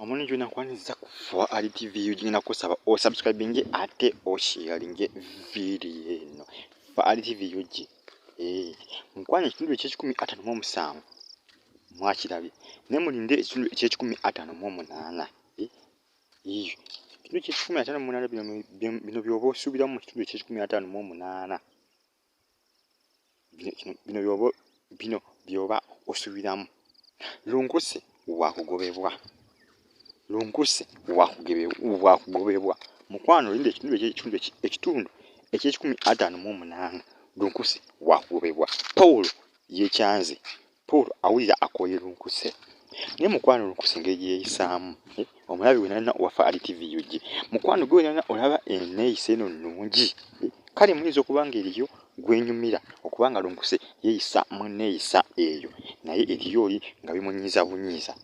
Omulungi wena nkwaniriza ku Ali TV UG, ngenda kusaba osubscribinge ate osharinge vidiyo eno. Ali TV UG. Mukwano, ekitundu ekyekikumi ataano mu omusanvu mwakirabye, naye mulinde ekitundu ekyekikumi ataano mu omunaana. Ekitundu ekyekikumi ataano mu munaana, bino byoba osuubiramu mu kitundu ekyekikumi ataano mu omunaana. Bino byoba osuubiramu. Lunkuse wakugobebwa, Lunkuse wakugobebwa. Mukwano, linda ekitundu ekyekikumi ataano mu omunaana. Lunkuse wakugobebwa. Paul yekyanze, Paul awulira akooye Lunkuse. Naye mukwano, Lunkuse engeri gye yeeyisaamu, omulabi wenalina owafa Ali TV UG, mukwano gwe wenalina olaba enneeyisa eno nnungi. Kale muyinza okuba nga eriyo gwenyumira okuba nga Lunkuse yeeyisa mu nneeyisa eyo, naye eriyo oli nga bimunyiiza bunyiiza.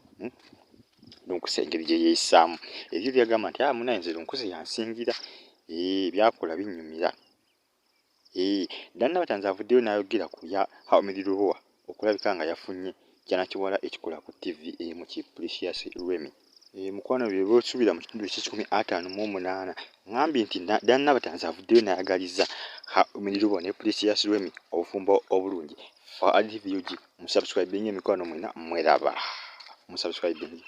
Lunkuse engeri gye yeeyisaamu, eriyo byagamba nti, "Ah, munaye, nze Lunkuse yansingira, byakola binnyumira." Dan Nabatanzi avuddeyo n'ayogera ku bya Hamid Lubowa okulabika nga yafunye kyanakiwala ekikola ku TV emu ki Precious Remy. Mukwano, bye boosuubira mu kitundu ekyekikumi ataano mu omunaana. Ŋŋambye nti Dan Nabatanzi avuddeyo n'ayagaliza Hamid Lubowa ne Precious Remy obufumbo obulungi. Ali TV UG, musubscribinge emikwano mwena mweraba, musubscribinge.